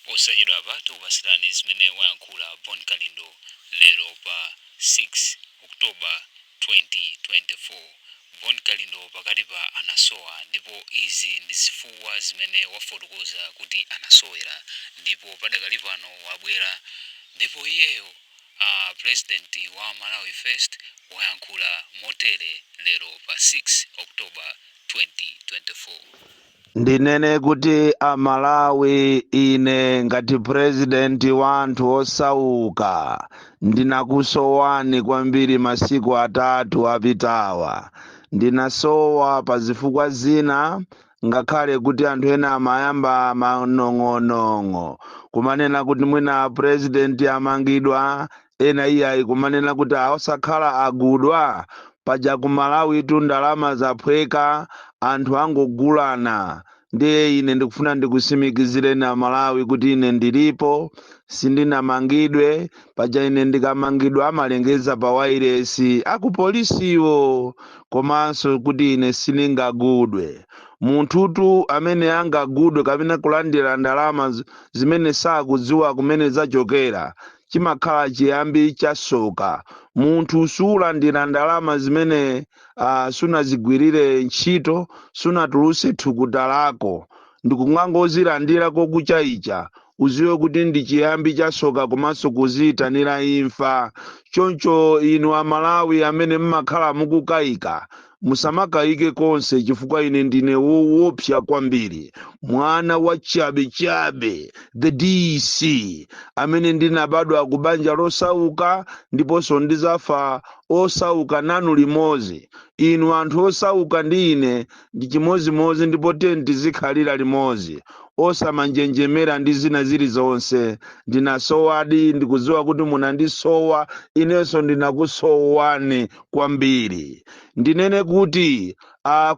Posachedwapa tikupasirani zimene wayankhula Bon Kalindo lero pa 6 October 2024. Bon Kalindo pakatipa anasowa, ndipo izi ndi zifukwa zimene wafotokoza kuti anasowera, ndipo padakali pano wabwera. Ndipo iyeyo, president wa Malawi First, wayankhula motere lero pa 6 October 2024. Ndinene kuti Amalawi, ine ngati purezidenti wa anthu osauka ndinakusowani kwambiri. Masiku 3 apitawa ndinasowa pa zifukwa zina, ngakhale kuti anthu ena amayamba manong'onong'o kumanena kuti mwina purezidenti amangidwa, ena iyayi kumanena kuti awosakhala agudwa. Paja ku Malawi tu ndalama zaphweka, anthu angogulana. Ndiye ine ndikufuna ndikusimikizireni Amalawi kuti ine ndilipo, sindinamangidwe. Paja ine ndikamangidwa amalengeza pa wairesi akupolisiwo, komanso kuti ine sindingagudwe. Munthutu amene angagudwe kapena kulandira ndalama zimene sakudziwa kumene zachokera, chimakhala chiyambi cha soka. Munthu sulandira ndalama zimene sunazigwirire ntchito, sunatuluse thukuta lako, ndikungangozilandira kokucha icha, uziwe kuti ndi chiyambi cha soka komanso kuziyitanira imfa. Choncho inu Amalawi amene mmakhala mukukayika, musamakayike konse, chifukwa ine ndine woopsa kwambiri, mwana wa chabechabe, the DC, amene ndinabadwa ku banja losauka ndiponso ndizafa osauka nanu limodzi. Inu anthu osauka ndi ine ndi chimozimozi, ndipo tiyeni tizikhalira limodzi, osamanjenjemera ndi zina zilizonse. Ndinasowadi, ndikudziwa kuti munandisowa, inenso ndinakusowani kwambiri. Ndinene kuti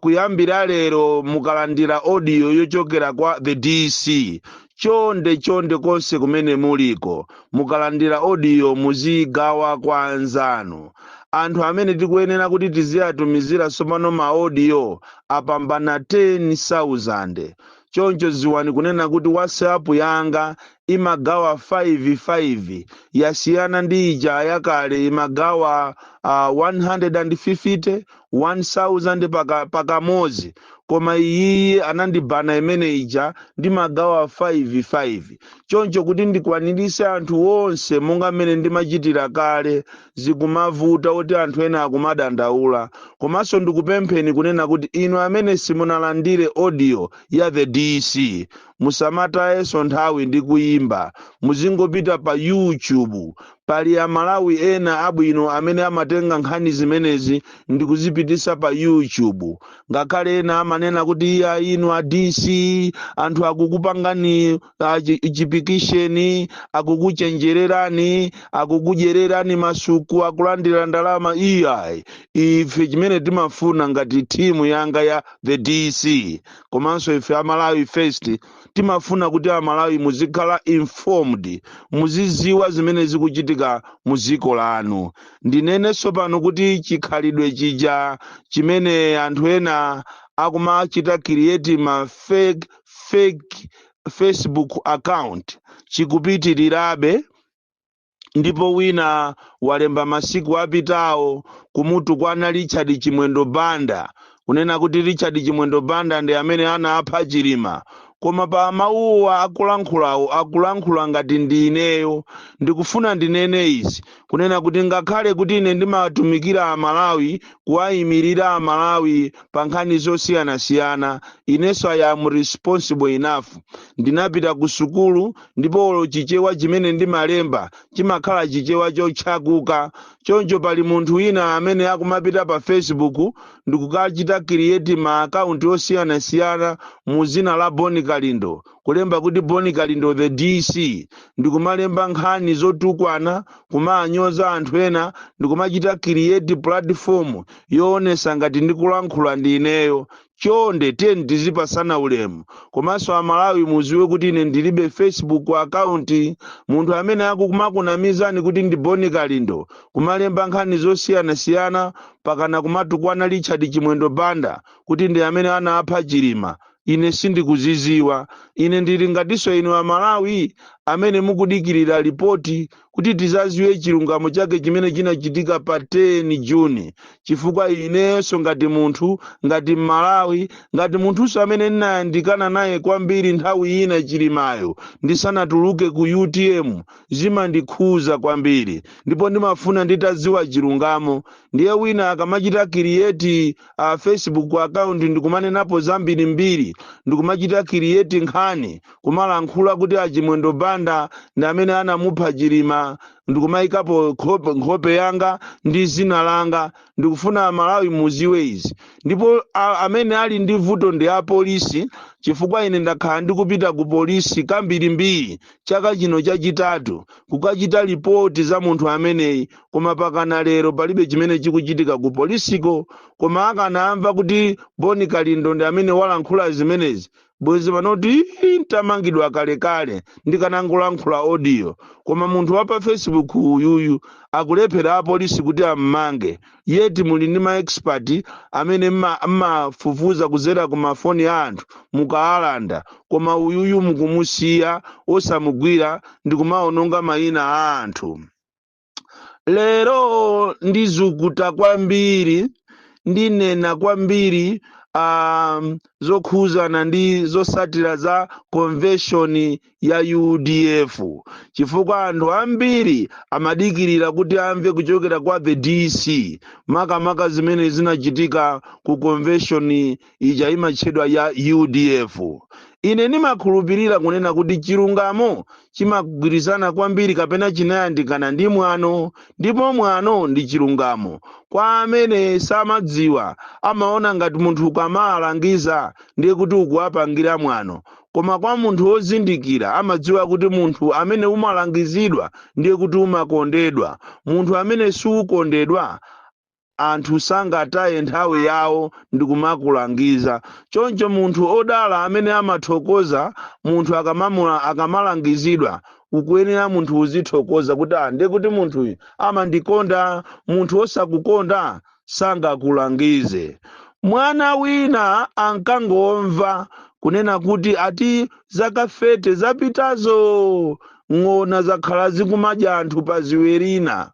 kuyambira lero mukalandira audio yochokera kwa the DC, chonde chonde, konse kumene muliko, mukalandira audio muzigawa kwa anzanu. Anthu amene tikuyenera kuti tiziyatumizira tsopano ma audio apambana 10,000. Choncho ziwani kunena kuti WhatsApp yanga imagawa 55, yasiyana ndi ija yakale imagawa 150 1000 pakamodzi, koma iyiyi anandibana imene ija, ndimagawa 55. Choncho kuti ndikwanirise anthu onse monga mmene ndimachitira kale zikumavuta, kuti anthu ena akumadandaula. Komanso ndikupempheni kunena kuti inu amene simunalandire audio ya the DC, musamatayenso nthawi ndi kuyimba, muzingopita pa YouTube. Pali Amalawi ena abwino amene amatenga nkhani zimenezi ndikuzipitisa pa YouTube, ngakhale ena amanena kuti iya, inu a DC, anthu akukupangani chipikisheni, akukuchenjererani, akukudyererani masuku, akulandira ndalama. Iyayi, ife chimene timafuna ngati timu yanga ya the DC komanso ife Amalawi First, timafuna kuti Amalawi muzikhala informed, muziziwa zimene zikuchitika mu dziko lanu. Ndinenenso pano kuti chikhalidwe chija chimene anthu ena akumachita create ma fake Facebook account chikupitirirabe, ndipo wina walemba masiku apitawo kumutu kwana Richard Chimwendo Banda, kunena kuti Richard Chimwendo Banda ndi amene anapha Chilima. Koma pa mawuwa akulankhulawo, akulankhula ngati ndi ineyo. Ndikufuna ndinene izi kunena kuti ngakhale kuti ine ndimatumikira Amalawi, kuwayimirira Amalawi pa nkhani zosiyanasiyana, inenso I am responsible enough. Ndinapita ku sukulu, ndipo Chichewa chimene ndimalemba chimakhala Chichewa chotchakuka. Choncho pali munthu wina amene akumapita pa Facebook ndikukachita create ma account osiyanasiyana mu zina la Boni Kalindo, kulemba kuti Boni Kalindo the DC, ndikumalemba nkhani zotukwana, kumanyoza anthu ena, ndikumachita create platform yoonesa ngati ndikulankhula ndi ineyo. Chonde tiyeni tizipasana ulemu. Komanso Amalawi muziwe kuti ine ndilibe Facebook account. Munthu amene akumakunamizani kuti ndi Boni Kalindo, kumalemba nkhani zosiyanasiyana pakana kumatukwana Richard Chimwendo Banda kuti ndi amene anapha Chilima, Ine sindikuziziwa. Ine ndili ngatinso inu Amalawi amene mukudikirira ripoti kuti tizaziwe chilungamo chake chimene chinachitika pa 10 Juni, chifukwa inenso ngati munthu, ngati Mmalawi, ngati munthunso amene ndinayandikana naye kwambiri nthawi ina Chilimayo ndisanatuluke ku UTM, zimandikhuza kwambiri ndipo ndimafuna nditaziwa chilungamo. Ndiye wina akamachita create Facebook account ndikumanenapo zambirimbiri, ndikumachita create nkhani, kumalankhula kuti aChimwendo Banda ndi amene anamupha Chilima, ndikumayikapo nkhope yanga ndi zina langa, ndikufuna Amalawi muziwe izi. Ndipo amene ali ndi vuto ndi apolisi, chifukwa ine ndakhala ndikupita ku polisi kambirimbiri chaka chino chachitatu kukachita ripoti za munthu ameneyi, koma pakana lero palibe chimene chikuchitika ku polisiko. Koma akanamva kuti Boni Kalindo ndi amene walankhula zimenezi, bwezi panoti ntamangidwa kalekale ndikanangolankhula audio. Koma munthu wa pa Facebook uyuyu akulephera apolisi kuti ammange, yet muli ndi ma expert amene mmafufuza kuzera ku mafoni a anthu mukaalanda, koma uyuyu mukumusiya osamugwira ndikumaononga mayina a anthu. Lero ndizukuta kwambiri, ndinena kwambiri zokhuzana ndi zosatira za convention ya UDF, chifukwa anthu ambiri amadikirira kuti amve kuchokera kwa the DC makamaka zimene zinachitika ku convention ija imatchedwa ya UDF. Ine ndimakhulupirira kunena kuti chilungamo chimagwirizana kwambiri kapena chinayandikana ndi mwano, ndipo mwano ndi chilungamo. Kwa amene samadziwa, amaona ngati munthu ukamalangiza ndiye kuti ukuwapangira mwano, koma kwa munthu wozindikira amadziwa kuti munthu amene umalangizidwa ndiye kuti umakondedwa. Munthu amene siukondedwa, anthu sangataye nthawi yawo ndikumakulangiza. Choncho munthu odala amene amathokoza munthu akamalangizidwa, ukuyenera munthu uzithokoza kuti ndiye kuti munthuyu amandikonda. Munthu osakukonda sangakulangize. Mwana wina ankangomva kunena kuti ati zaka 30 zapitazo ng'ona zakhala zikumadya anthu pa ziwerina,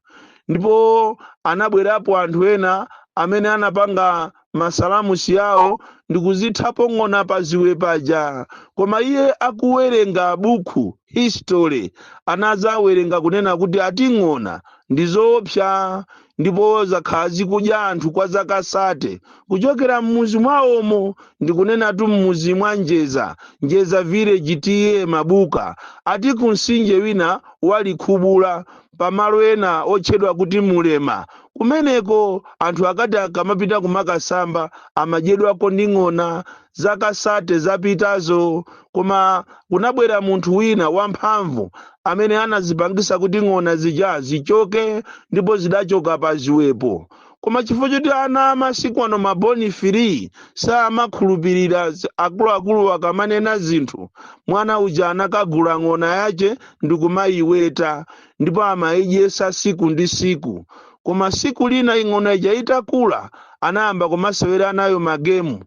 ndipo anabwerapo anthu ena amene anapanga masalamusi yawo ndikuzithapo ng'ona pa ziwe paja. Koma iye akuwerenga buku history, anazawerenga kunena kuti ati ng'ona ndi zoopsa ndipo zakhala zikudya anthu kwa zaka 30 kuchokera mmuzi mwawomo. Ndikunenatu mmuzi mwa Njeza, Njeza village, T/A Mabuka, ati kumsinje wina walikhubula pamalo ena otchedwa kuti Mulema. Kumeneko anthu akati akamapita kumakasamba amadyedwako ndi ng'ona zaka 30 zapitazo. Koma kunabwera munthu wina wamphamvu amene anazipangisa kuti ng'ona zija zichoke, ndipo zidachoka pa ziwepo. Koma chifukwa choti ana amasiku ano, maboni free, samakhulupirira akuluakulu akamanena zinthu, mwana uja anakagula ng'ona yache ndikumayiweta, ndipo amayidyesa siku ndi siku. Koma siku lina ing'ona ija itakula, anayamba kumasewera nayo magemu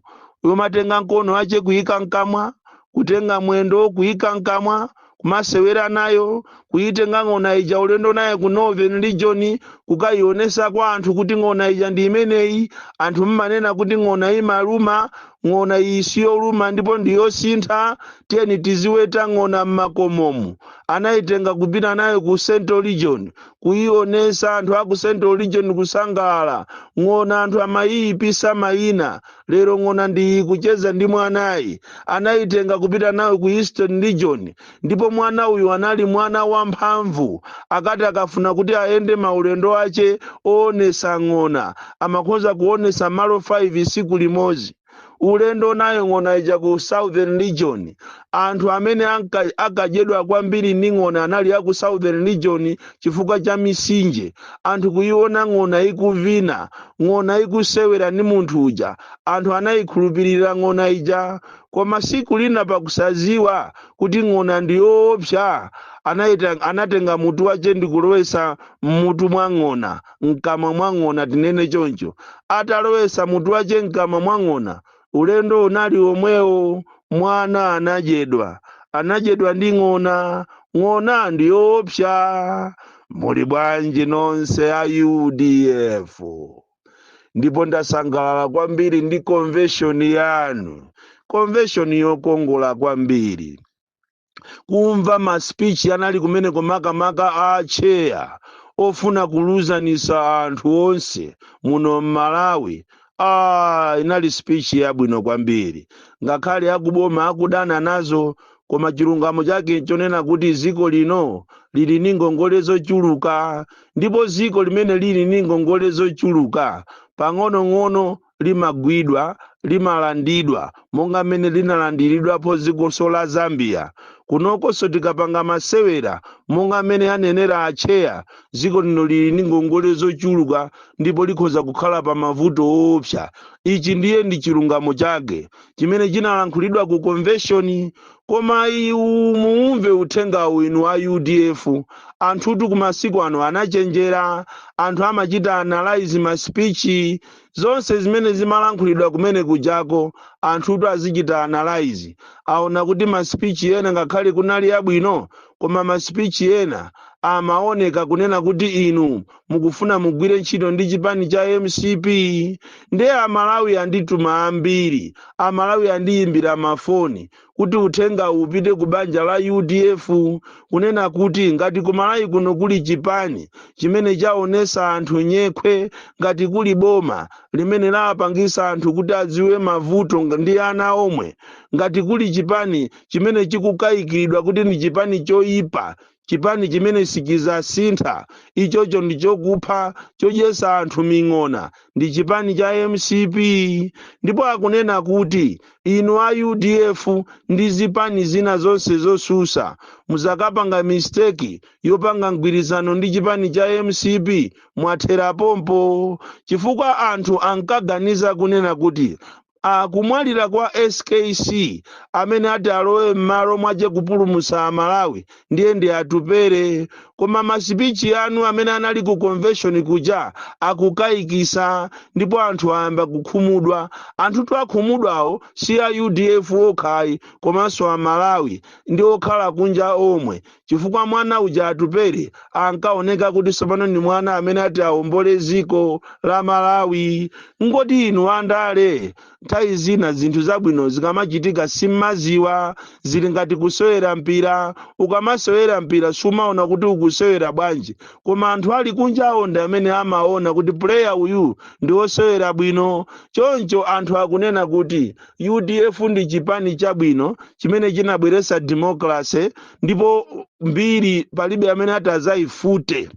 yomatenga mkono ache kuyika mkamwa, kutenga mwendo kuyika mkamwa, kumasewera nayo, kuyitenga ng'ona ija ulendo naye ku Northern Region kukayionesa kwa anthu kuti ng'ona ija ndi imeneyi. Anthu mmanena kuti ng'ona imaluma, ng'ona iyi siyoluma ndipo ndiyosintha, tiyeni tiziweta ng'ona mmakomomu. Anayitenga kupita nayo ku Central Region kuyionesa anthu aku Central Region kusangalala. Ng'ona anthu amayiyipisa mayina, lero ng'ona ndi kucheza ndi mwanayi. Anayitenga kupita nayo ku Eastern Region, ndipo mwana uyu anali mwana wamphamvu. Akati akafuna kuti ayende maulendo ache oonesa ng'ona, amakhoza kuonesa malo 5 siku limodzi. Ulendo nayo ng'ona ija ku Southern Region, anthu amene akadyedwa kwambiri ndi ng'ona anali aku Southern Region chifukwa cha misinje. Anthu kuiona ng'ona ikuvina, ng'ona ikusewera ndi munthu uja, anthu anayikhulupirira ng'ona ija. Koma siku lina, pakusaziwa kuti ng'ona ndi yoopsa, anatenga mutu wache ndikulowesa mmutu mwa ng'ona, mkamwa mwa ng'ona tinene choncho. Atalowesa mutu wache mkamwa mwa ng'ona, Ulendo unali omwewo, mwana anadyedwa, anadyedwa ndi ng'ona. Ng'ona ndi yoopsa. Muli bwanji nonse a UDF? Ndipo ndasangalala kwambiri ndi convention yanu, convention yokongola kwambiri. Kumva ma speech anali kumeneko, makamaka a chair ofuna kuluzanisa anthu onse muno mMalawi, inali speech yabwino kwambiri. Ngakhale akuboma akudana nazo, koma chilungamo chake chonena kuti ziko lino lili ndi ngongole zochuluka, ndipo ziko limene lili ndi ngongole zochuluka pang'onong'ono limagwidwa, limalandidwa, monga mmene linalandiridwapo zikonso la Zambia. Kunokonso tikapanga masewera, monga mmene anenera acheya, dziko lino lili ndi ngongole zochuluka ndipo likhoza kukhala pa mavuto woopsa. Ichi ndiye ndi chilungamo chake chimene chinalankhulidwa ku convention. Koma iwu muumve uthengawu, inu a UDF. Anthutu kumasiku ano anachenjera. Anthu amachita analyze ma speech zonse zimene zimalankhulidwa kumene kujako. Anthutu azichita analyze, aona kuti ma speech ena ngakhale kunali abwino, koma ma speech ena amaoneka kunena kuti inu mukufuna mugwire ntchito ndi chipani cha MCP. Ndiye Amalawi andituma ambiri, Amalawi andiyimbira mafoni kuti uthenga upite ku banja la UDF, kunena kuti ngati kumalawi kuno kuli chipani chimene chaonesa anthu nyekhwe, ngati kuli boma limene lapangisa anthu kuti adziwe mavuto ndi ana omwe, ngati kuli chipani chimene chikukayikiridwa kuti ndi chipani choyipa, chipani chimene sichizasintha, ichocho ndi chokupha, chodyesa anthu ming'ona, ndi chipani cha MCP. Ndipo akunena kuti inu a UDF ndi zipani zina zonse zosusa, muzakapanga mistake yopanga mgwirizano ndi chipani cha MCP, mwathera pompo, chifukwa anthu ankaganiza kunena kuti akumwalira kwa SKC, amene ati alowe m'malo mwache kupulumutsa Amalawi ndiye ndi Atupere. Koma ma speech anu amene anali ku convention kuja akukayikisa, ndipo anthu ayamba kukhumudwa. Anthutu akhumudwawo si a UDF okhayi, komanso Amalawi ndi okhala kunja omwe, chifukwa mwana uja Atupere ankaoneka kuti tsopano ndi mwana amene ati awombole ziko la Malawi. Ngoti inu andale, nthawi zina zinthu zabwino zikamachitika simmaziwa. Zili ngati kusewera mpira. Ukamasewera mpira sumaona kuti ukusewera bwanji, koma anthu ali kunjawo ndi amene amaona kuti player uyu ndi wosewera bwino. Choncho anthu akunena kuti UDF ndi chipani chabwino chimene chinabweretsa democracy, ndipo mbiri palibe amene ati azayifute,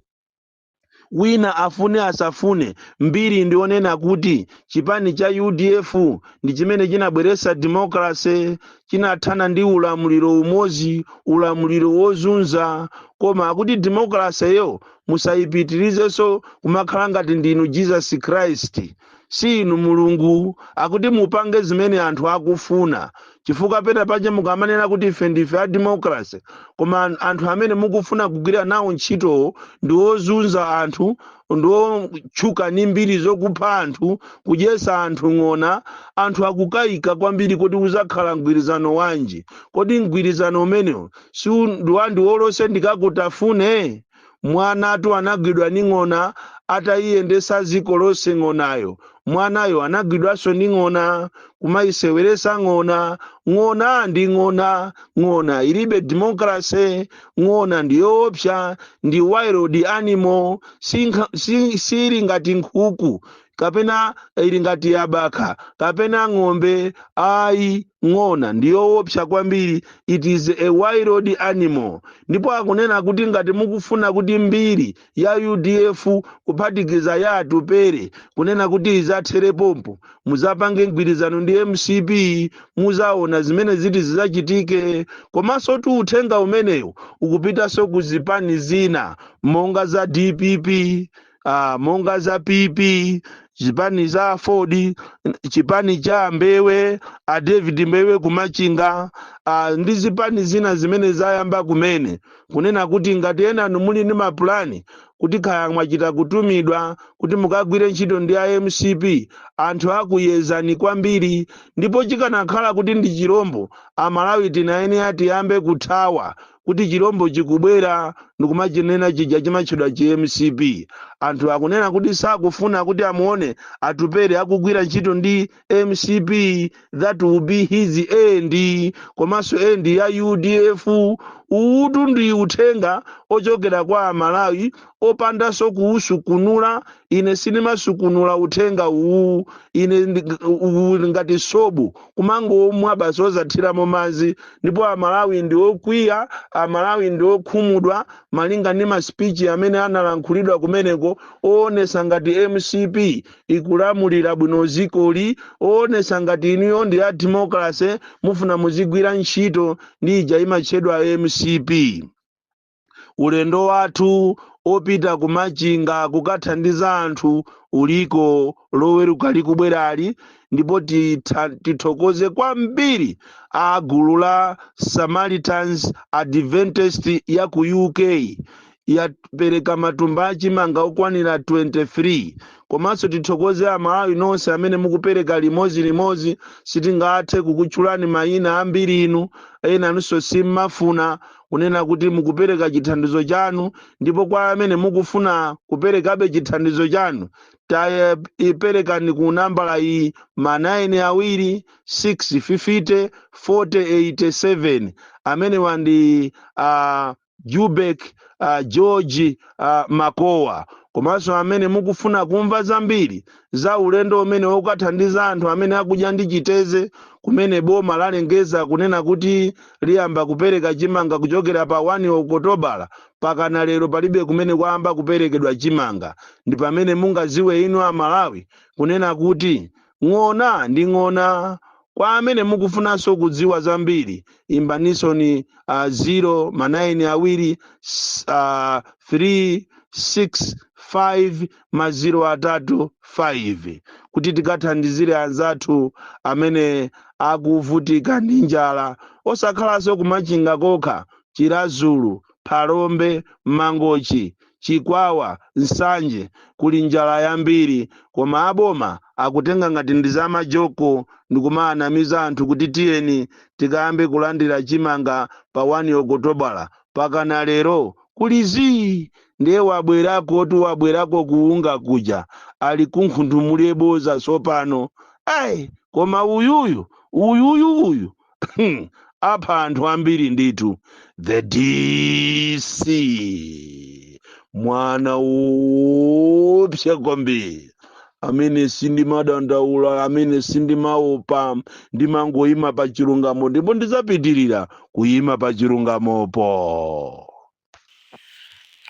wina afune asafune. Mbiri ndionena kuti chipani cha UDF ndi chimene chinabweretsa democracy, chinathana ndi ulamuliro umodzi, ulamuliro wozunza. Koma akuti democracy yo musayipitirizenso kumakhala ngati ndinu Jesus Christ, si inu Mulungu. Akuti mupange zimene anthu akufuna, chifukwa pena pache mukamanena kuti ife ndife a democracy, koma anthu amene mukufuna kugwira nawo ntchitowo ndi ozunza anthu, ndi otchuka ndi mbiri zokupha anthu, kudyesa anthu ng'ona. Anthu akukayika kwambiri kuti uzakhala mgwirizano wanji? Kodi mgwirizano umenewo si ndiwolose ndikakutafune? Mwanatu anagwidwa ndi ng'ona atayiyendesa dziko lonse ng'onayo. Mwanayo anagwidwanso ndi ng'ona, kumayiseweresa ng'ona. Ng'ona ndi ng'ona, ng'ona ilibe democracy. Ng'ona ndi yoopsa, ndi wild animal, sili ngati nkhuku kapena ili ngati yabakha kapena ng'ombe, ayi. Ng'ona ndi yoopsa kwambiri, it is a wild animal. Ndipo akunena kuti ngati mukufuna kuti mbiri ya UDF kuphatikiza ya Atupere kunena kuti izathere pompo, muzapange mgwirizano ndi MCP, muzaona zimene ziti zizachitike. Komanso tu uthenga umenewu ukupitanso ku zipani zina monga za DPP, monga za PP, chipani za Ford, chipani cha Mbewe, a David Mbewe kumachinga. ndi zipani zina zimene zayamba kumene, kunena kuti ngati enanu muli ndi mapulani kuti kaya mwachita kutumidwa kuti mukagwire ntchito ndi a MCP, anthu akuyezani kwambiri. Ndipo chikanakhala kuti ndi chirombo, Amalawi tinayenera tiyambe kuthawa kuti chirombo chikubwera, ndikumachinena chija chimatchedwa chi MCP. Anthu akunena kuti sakufuna kuti amuone Atupere akugwira ntchito ndi MCP. That will be his end, komanso end ya UDF. Uwu ndi uthenga ochokera kwa Amalawi opandanso kuusukunula. Ine sindimasukunula uthenga uwu. Ine uwu ngati sobo, kumangomwa basi, ozathiramo madzi. Ndipo Amalawi ndi okwiya, Amalawi ndi okhumudwa malinga ndi masipichi amene analankhulidwa kumeneko, oonesa ngati MCP ikulamulira bwino zikoli, oonesa ngati inuyo ndi a democracy, mufuna muzigwira ntchito ndi ija imatchedwa MCP. Ulendo wathu opita kumachinga kukathandiza anthu uliko Loweruka likubwerali. Ndipo tithokoze kwambiri a gulu la Samaritans Adventist ya ku UK, yapereka matumba achimanga okwanira 23. Komanso tithokoze Amalawi nonse amene mukupereka limodzi. Sitingathe kukutchulani mayina ambiri, inu ena nunso simmafuna kunena kuti mukupereka chithandizo chanu. Ndipo kwa amene mukufuna kuperekabe chithandizo chanu, tayiperekani ku nambala iyi: ma 9 awiri 6 50 40 87. Amene wandi Jubek George Makowa. Komanso amene mukufuna kumva zambiri za ulendo umene wokathandiza anthu amene akudya ndi chiteze, kumene boma lalengeza kunena kuti liyamba kupereka chimanga kuchokera pa 1 Okotobala, pakana lero palibe kumene kwayamba kuperekedwa chimanga. Ndi pamene mungaziwe inu Amalawi kunena kuti ng'ona ndi ng'ona. Kwa amene mukufunanso kudziwa zambiri, imbanisoni 0 ma 9 awiri 3 6 5 ma 0 atatu 5, kuti tikathandizire anzathu amene akuvutika ndi njala, osakhalanso kumachinga kokha, Chiradzulu, Phalombe, Mangochi, Chikwawa, Nsanje, kuli njala yambiri. Koma aboma akutenga ngati ndi zamajoko ndikumaanamiza anthu kuti tiyeni tikayambe kulandira chimanga pa 1 Okotobala, pakana lero kuli zii. Ndiye wabwerako tu, wabwerako kuunga kuja, ali kunkhunthumule boza tsopano. Ayi, koma uyuyu uyuyu uyu apha anthu ambiri ndithu. The DC, mwana wopsa kwambiri, amene sindimadandaula, amene sindimaopa, ndimangoyima pa chilungamo, ndipo ndidzapitirira kuyima pa chilungamopo.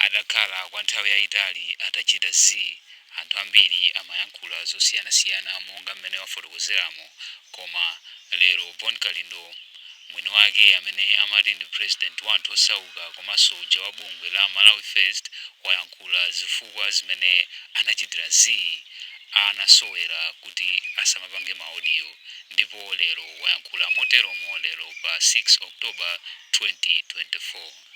Adakhala kwa nthawi yayitali atachita zii, anthu ambiri amayankhula zosiyanasiyana monga mmene wafotokozeramo. Koma lero Bon Kalindo mwini wake, amene amati ndi president wa anthu osauka komanso uja wa bungwe la Malawi First, wayankhula zifukwa zimene anachitira zii, anasowera kuti asamapange ma audio. Ndipo lero wayankhula moteromo, lero pa 6 October 2024.